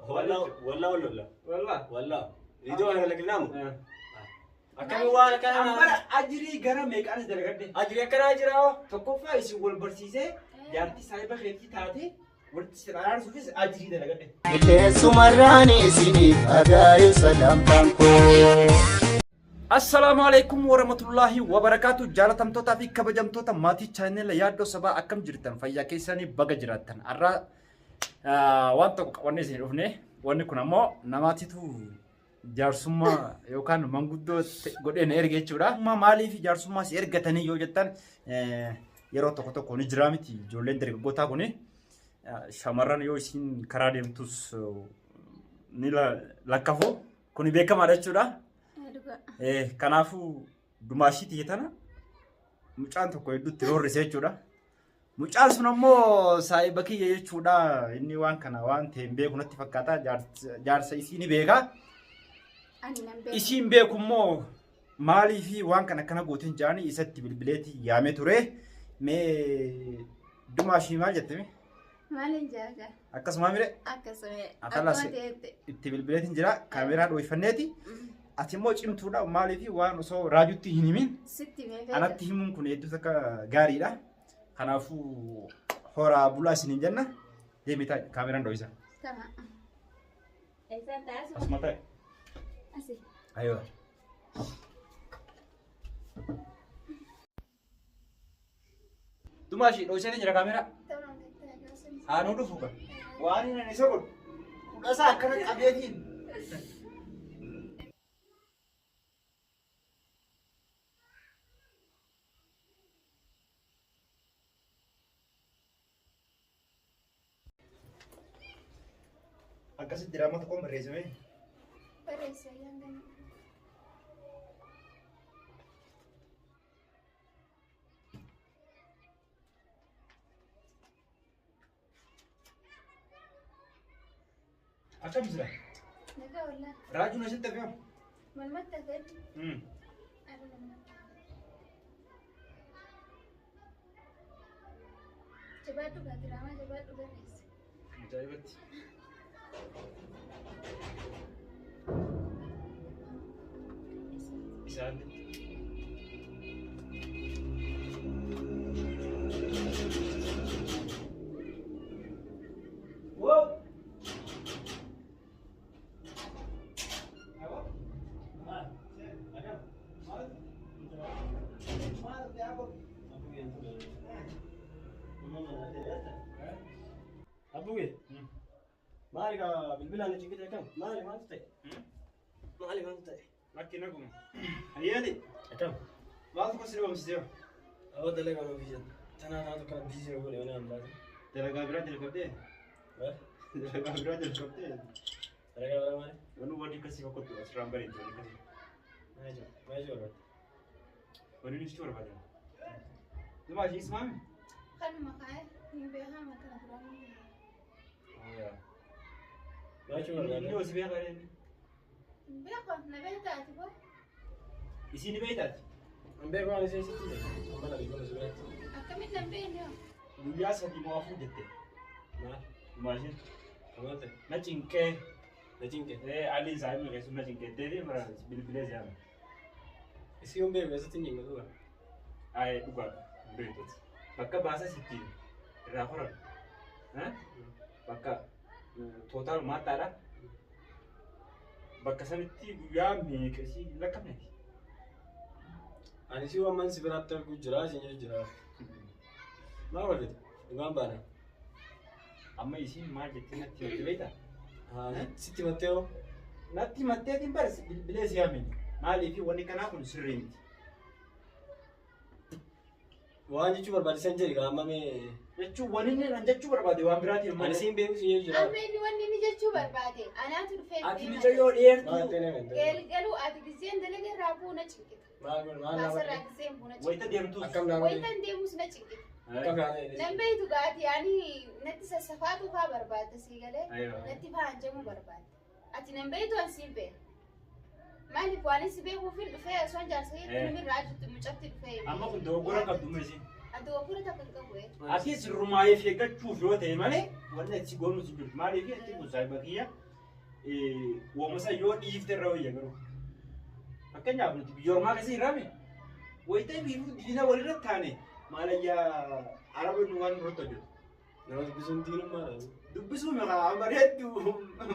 Wallah wallah wallah. Wallah. Wallah. Viidiyoo kana lakkifnaamu. Akkami waan akkana. Ambara ajirii gara meeqaanis dalagadhe. Ajirii akkanaa jira hoo. Tokkoffaa isin wal barsiisee jaartii saahiba keetii taate walitti isin araarsuufis ajirii dalagadhe. Qilleensuma isiniif agaayu sagantaan koo. Assalaamu alaikum warahmatullahi wabarakaatu. Jaalatamtootaa fi kabajamtoota maatii chaanela yaaddoo sabaa akkam jirtan fayyaa keessanii baga jiraattan. Har'a waan tokko qabannee isin dhufne wanni kun ammoo namaatitu jaarsummaa yookaan manguddoo godhee na erge jechuudha. Amma maaliif jaarsummaa si ergatanii yoo jettan yeroo tokko tokko ni jiraa miti ijoolleen dargaggootaa kuni shamarran yoo isiin karaa deemtus ni lakkafu kuni beekamaadha jechuudha. Kanaafuu dumaashii tiyya tana mucaan tokko hedduutti roorrise jechuudha. Mucaan sun ammoo saahiba kiyya jechuudha. Inni waan kana waan ta'e hin beeku natti fakkaata. Jaarsa isii ni beeka. Ani nan beeku. Isiin beeku immoo maalii fi waan kana akkana gooteen jaanii isatti bilbileeti yaamee ture. Mee dumaashii maal jette mee? Maaliin jaaga? Akkasuma mire Akkasuma. Akala Akkuma ta'etti. itti bilbileetiin jira. Kaameeraa dhooyfanneeti. Ati immoo cimtuudha maaliif waan osoo raajutti hin himin Sitti mee anatti himuun kun hedduu takka gaariidha. Kanaafuu horaa bulaa isiniin jenna. Deemi taa'i kaameeraan dhooysa. Tama. Eessaan taasuma? Asuma taa'i. Asi. Aywa. Dumaa ishii dhooysanii jira kaameeraa. Tama gattaa dhoosan. Haanuu dhufu ka. Waan inni isa godhu. Kudhasaa akkana qabeetiin. Akkasitti diraamaa tokkoon barreessame. Barreessa ayyaan gana. Akkam jira? Nagaa wallaa. Raajuun asitti hafeera. Malmatti hafeetti. Adda malmatti. Jabaadhu gaa diraamaa jabaadhu barreessa. Ajaa'ibatti. Isaan. Wow! Abbuge. Maali gaa bilbilaan na cinqite akkam? Maali maaltu ta'e? Maali maaltu ta'e? Lakki naguma. Hayyaati. Akkam? Maaltu kun si dhibamsiisee? Awwa dalagaa nama biyya tanaa taatu kana biizii na godhe mana amlaati. Dalagaa biraa jalqabdee? Dalagaa biraa jalqabdee? Dalagaa biraa maali? Wanni wanni akkasii fakkaatu asirraan bareedu wanni akkasii. Maal jechuudha? Maal jechuudha? Wanni nuti barbaadama. Dumaa ishee ismaami? Kanuma kaa'e hin beekamu kana duraan hin beekamu. Maal jechuudha? Inni hojii beekaa inni. Hin beeku na beektaa ati boo. Isiin ni beektaati? Hin beeku waan ishee sitti hime. Amma na beeku si biratti. Akkamitti nan beekne hoo? Guyyaa sadii moo afur jette. Maal? Dumaa isheen. Maal ta'e? Na cinqee. Na cinqe. Alii saayimni keessum na cinqee deebi'ee bara bilbilee si'aama. Isii hin beeku eessatti hin cinqe dhugaa. Ayee dhugaadha. Hin beektuti. Bakka baasa sitti irraa horan. Bakka tootaal maattaadha. Bakka sanitti guyyaa meeqa isii hin lakkaa'amneeti. Ani si waan si biratti arguu jira isin jechuu jira. Maal walfite? Dhugaan baana. Amma isiin maal jettee natti himte beektaa? Sitti himattee hoo? Natti himatteetiin baris bilbilee si yaamini. Maaliif wanni kanaa kun sirrii miti. Waan jechuu barbaachisan jedhi gaa amma mee. Jechuun wanni inni an jechuu barbaade waan biraatiin Ani malee. siin beeku siin jechuu jira. Amma inni wanni inni jechuu barbaade anaatu dhufee Ati deema. mucayyoo Maal dheertuu ta'e nama hin ta'e. Galgaluu ati gizeen dalaga irraa bu'u na cinqita. Maal godhe maal naa Baasarraa godhe? gizeen bu'u na wayita cinqita. deemtus. Akkam naa godhe? Wayitan deemus na cinqita. Akkam naa ta'e? Nan beektu gaati ani natti sassafaatu faa barbaadda sii galee Aywa. natti faa hanjamuu barbaadda. Ati nan beektu an siin beeka. Maaliif waan si beekuufin dhufee osoo jaarsa keetti namni raajutti mucatti dhufee. Amma kun dogoggora qabdu mee isiin. Ati dogoggora takka hin qabu. Ati sirrumaayee eeggachuuf yoo ta'e malee wanni achi goonu si jirtu. Maaliif achi kun saayiba kiyya Uumama yoo dhiifte irra wayya garuu. Fakkeenyaaf nuti biyya ormaa keessa jirraame wayita biifuu diina walirra taane maalayyaa araba nu waan nurratti hojjetu. Nama dubbisuun diinummaadha. Dubbisuu maqaa bareeddu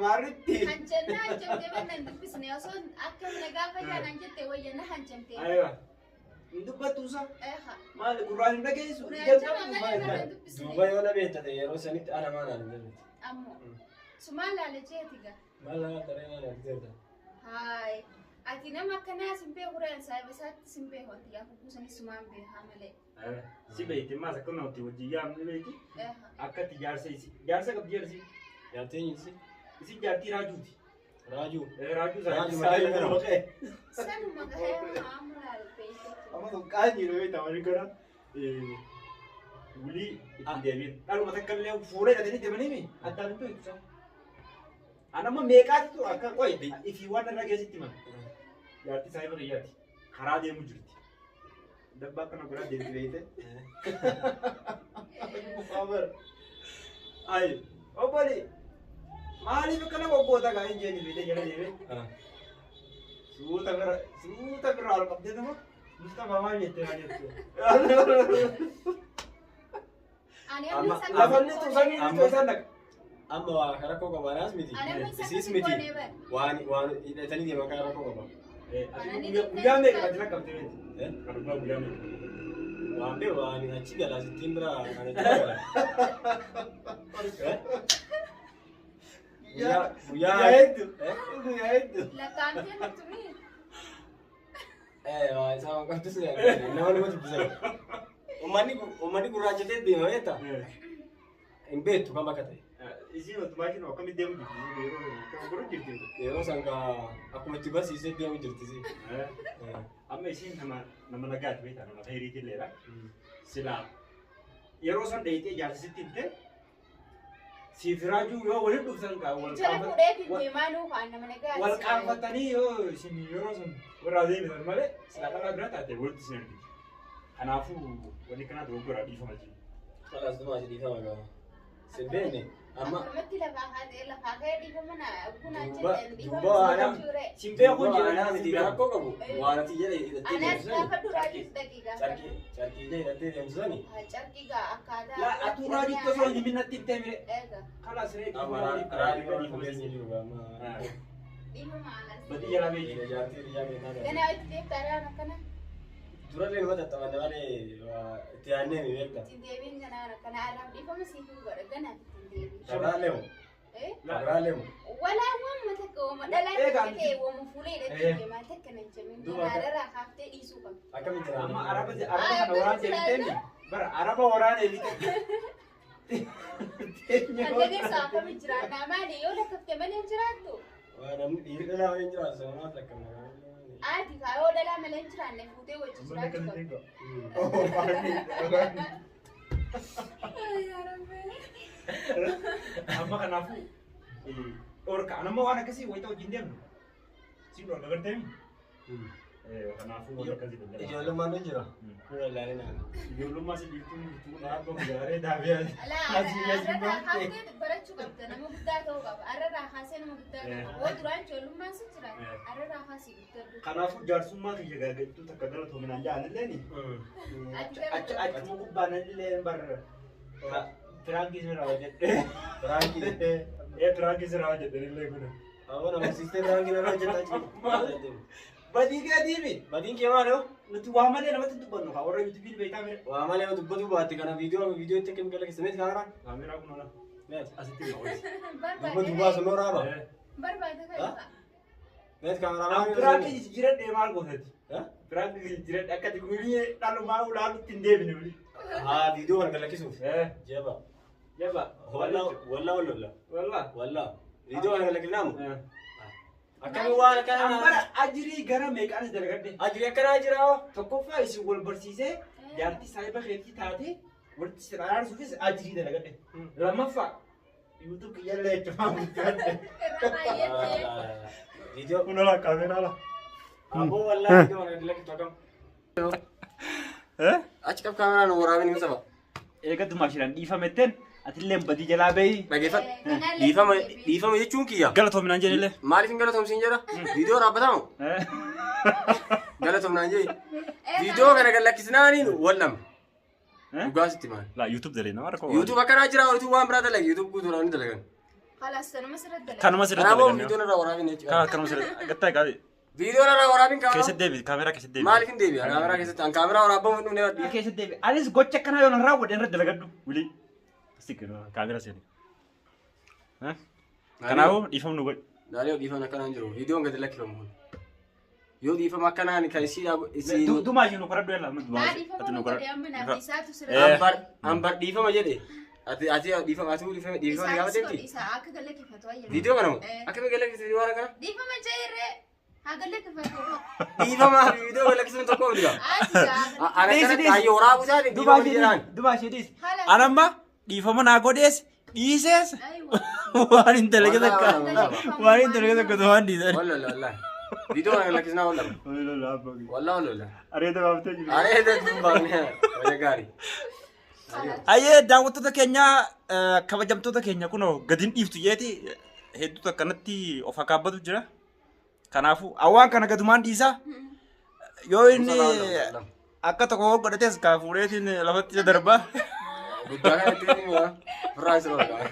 maarritti. Hanjannaa hanjamtee bannan dubbisne osoo akka na gaafa jaanan jette wayya na hanjamtee. Ayiwa. Hin dubbattuusa Eha. maal gurraan hin dhageessu. Gurraan Ija jama qabdu malee maal mana taate? dubbisne. Duuba yoo na beektate yeroo sanitti ana maal aan hin jenneti. Ammoo. Sumaan laala jeeti gaa. Maal nama taree maal argiteerta? Haay. Ati nama akkanaa sin beeku reen saayiba isaatti sin beeku ati gaafa buusanis sumaan beekaa malee. Si beekti maas akka nuti wajjin yaamne beekti Eha. akka itti jaarsa isi jaarsa qabdi jaarsi Jaartiin isi? isi jaartii raajuuti. Raajuu. Raajuu Raajuu isaa. malee maqee. Sanuma gahee amma laala beekte. Amma sun qaanyii dha beektaa waliin gara wulii itti deebiin. Dhaluma takka illee fuula hidhatanii deemanii mi addaan hin beektu isaan. An amma meeqaatu akka qoy ifii waan irra geessitti hima. Jaartii saayiba kiyyaati. Karaa deemu jirti. Dabbaa akkana godhaa deemti beekte. Ayi obboli maaliif akkana goggoota gaa hin jeeni beekte jala deemee. Suuta bira suuta bira ol qabdee nama Mustafa maal jettee maal jettee. Ani Amma- amma isa Lafanni tuusanii tuusan dhaqa. Amma waa karaa koo qaba anaas miti. Ani amma isa Isiis akkasii miti. goonee bara. Waan waan hidhatanii deeman karaa rakkoo qaba. Guyyaa meeqa kan jira qabdee beekti? Eh? Adubbaa guyyaa meeqa? Waan beeku waan achi galaa sittiin bira kan achi gala. Eh? Guyyaa guyyaa Guyyaa hedduu. Eh? Guyyaa hedduu. Lakkaa'amtee nutumii. Eh, waa isaa waan qabdu sun nama nama dubbisan. Uummanni uummanni gurraachatee deema beektaa? Hin beektu kam akka ta'e. Isiin otumaa ishiin akkamitti deemu jirti? Yeroo kan godhu jirti. Yeroo san kaa akkuma itti barsiisee deemu jirti si. Amma isiin nama nama nagaati beektaa nama khayriitii illeedha. Silaa yeroo san dheeyitee jaarsisitti himte siif raajuu yoo waliin dhuftan kaa wal Jala fuudhee fi deemaa nuu kaan nama nagaa. wal qaanfatanii yoo isin yeroo sun warraa deebisan malee silaa dhalaa bira taate walitti isin ergiti. Kanaafuu wanni kanaa dogoggora dhiifama jiru. Kalaas dhumaa si dhiifama qaba. Sin beekne amma Akkamatti lafaa kaatee lafaa ka'ee dhiifama na kunaan Duuba- jetteen dhiifama duuba si ana- gochuure. Sin beekuun duuba jira anaa miti rakkoo qabu waan ati jedhe hidhattee Anaas deemtu sani. gaafa duraatis dhaqii gaafa. Carqii carqii ija hidhattee deemtu sani. Carqii gaa akkaataa. Laa atuu raajuutti osoo hin himin natti himtee mire. Eega Kalaas ree Amma raajuu waan fuudhee hin jiru amma. dhiifama alas. Badii jalaa beeki. Jaartii biyyaa keenyaa kana. Ganaa itti deebita araan akkana. Durallee nama tattabanne malee waa itti yaadnee mi beekta. Ittiin deebiin ganaan akkana araan dhiifama siif hin godha ganaa ittiin deebiin. Kabiraalee moo? Eh? Kabiraalee moo? Walaa waan takka ooma dhalaa Eega, takka ta'e ooma fuula hidhattee deemaa takka nan jamin. Duuba Ganaa akka- irraa kaaftee dhiisuu qabdi. Akkamitti Amma raawwatu? araba araba kana waraantee bitteemi. Bara araba waraanee bitte. Kan dhageessu akkamitti jiraannaa maali yoo lakkaftee malee hin jiraattu? Waa namni dhiirri dhalaa malee hin jiraatu sana maaf lakkamna? Ati kaa yoo dhalaa malee hin jiraanne fuutee wajji jiraachuu qabdi. Amma kanaafuu dhorka. Anammoo waan akkasii wayita wajjin deemnu. Siin dhorka garteemi. Kanaafuu waan akkasii danda'ama. Ijoollummaan ni jira. Nurra ilaalina. Ijoollummaa si dhiiftuun jirtu dhaabba guyaaree daabee Alaa arrarraa kaastee barachuu qabda nama guddaa ta'uu qaba. Arrarraa kaasee nama guddaa ta'uu qaba. Yoo duraan ijoollummaan si jira arrarraa kaasee guddadhu. Kanaafuu jaarsummaa kiyya gaagattuu takka galatoominaan ja'anilleeni. Ati Achuma gubbaan illee barra. Piraankii sirraa hojjedhe. Piraankii. Ee piraankii sirraa hojjedhe illee kun. Amma nama siistee piraankii nama hojjetaa jiru. Badii keetiimi. Badiin kee maali hoo? Nuti waa malee namatti hin dubbannu kaa warra yuutuubiin beektaa mire. Waa malee yoo dubbatu baatte kana viidiyoo viidiyoo itti akkam gala meet kaameraa? Kaameraa kun ola. Meet. Asitti hin oolchi. Duuba duubaa sun raaba. Barbaade kan Meet kaameraa maali? Piraankii jijjiiradhee maal gootati? Eh? Piraankii jijjiiradhee akka ati gulii dhalumaa ulaalutti hin deebine wuli. Haa viidiyoo kana galakkisuuf. Jaba. Jaba. Wallaa wallaa wallaa. Wallaa. Wallaa. Viidiyoo kana galakkifnaamu? Akkami waan akkana. Ambara ajirii gara meeqaanis dalagadhe. Ajiri akkanaa jira hoo? Tokkoffaa isin wal barsiisee jaartii saayiba keetii taate walitti isin araarsuufis ajirii dalagadhe. Lammaffaa yuutuub kiyyallee jechuudha guddifadhe. Irra baay'ee Viidiyoo. Kun ola kaameraa la. Aboo wallaa viidiyoo kana galakkiftu akkam? Achi qab kaameraan waraabin hin saba. Eega dumaa shiran dhiifametteen Atillee badii jalaa bahi. Dhageeffadhu. Dhiifama dhiifama jechuun kiyya. Galatoominaan jedhillee. Maaliif hin galatoomsiin jedha? Viidiyoo raabbatamu? Galatoomnaan jee. Viidiyoo kana gad lakkisnaaniin wal dhabne. Dhugaa sitti maal? Laa YouTube dalee nama rakkoo. YouTube akkanaa jira YouTube waan biraa dalage YouTube guutuudhaan ni dalagan. Kalaas tanuma sirratti dalaga. Kanuma sirratti Kanaafuu dalagan. viidiyoon irraa waraabin jechuudha. Kanuma sirratti. Gattaa qaabi. Viidiyoon irraa waraabin kaa'aa. Keessatti deebi kaameraa keessatti deebi. Maaliif hin deebi'a? Kaameraa keessatti an kaameraa waraabbamu hin dhumne badhi. Keessatti deebi. Anis gocha akkanaa yoo nan raawwadhe irratti dalagadhu. Wili. Kaameraa seeni. Kanaafuu dhiifama nu godhi. Daaniyoo dhiifama akkanaan jiru. Viidiyoon gadi lakkifamu kun. Yoo dhiifama akkanaan kan isii isii Dumaa ishee nu qoradhu yalla. Naa dhiifama nu godhe amma naaf isaatu sirratti. Ambar ambar dhiifama jedhe. Ati ati dhiifama ati dhiifama dhiifama Isaatu gaafateetti. isa akka galakkifatu ayya. Viidiyoo kana moo? Akkami galakkifte waan akkana? Dhiifama jeerree haa galakkifatu. Dhiifama fi viidiyoo galakkisuun tokko miti gaa. Ati gaa. Ana kanatti ayyoo waraabuu isaatiin dhiifama jedhaan. Dumaa ishee dhiisi. Haala. Anamma dhiifama naa godhees dhiisees Aywa. waan hin dalage takka waan hin dalage takka waan dhiisan. Walla walla. Viidiyoo kana galakkisnaa walla. Walla walla. Areeda baaftee jiru. Areeda dubbaan waya gaarii. Ayyee daawwattoota keenya kabajamtoota keenya kunoo gadi hin dhiiftu jeeti hedduutu akkanatti of akaabbatu jira. Kanaafuu awwaan kana gadumaan dhiisaa. Yoo inni akka tokko godhates kaa fuudheetiin lafatti isa darba. Guddaa kanatti ni firraan sirra qaba.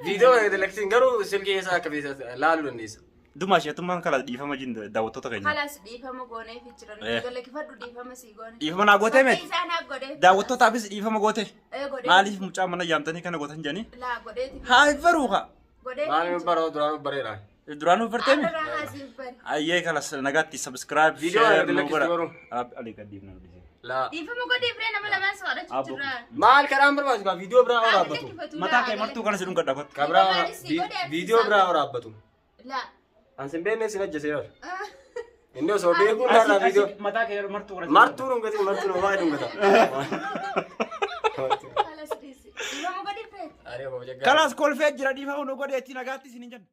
Viidiyoo kana gadi lakkisiin garuu silkii keessaa akka feesaa laaluu dandeessa. Dumaa isheetummaan kala dhiifama jin daawwattoota keenya. Kalaas dhiifama gooneef jira. Galakkifadhu dhiifama sii goone. Dhiifama naa gootee miti. Isaa naaf godhee. Daawwattootaafis dhiifama goote. Ee godhee. Maaliif mucaa mana yaamtanii kana gootan jedhanii? Laa godheeti. Haa hin baruu kaa. Godheeti. Maaliif bara duraan bareera. Duraan uffattee mi? Arraa haasiif bari. Ayyee kalas nagaatti subscribe Viidiyoo share kana nu lakkisi godha. garuu. Ali gadhiifna nu dhiise. Laa. Dhiifama godheef ree nama lamaan soodhachu jirra. Maal karaan barbaachisu kaa viidiyoo biraa waraabbatu. Mataa kee martuu kana si dhungadha kottu. Ka biraa viidiyoo biraa waraabbatu. Laa. An sin beekne sin ajjese yoo. Inni osoo beekuun irraa viidiyoo. Mataa kee martuu kana. Martuu dhungate martuu dhumaa dhungata. Kalaas dhiisi. Dhiifama godheef ree. Ari'oo kabajaa. Kalas kolfee jira dhiifama nu godheetti nagaatti isin hin jennu.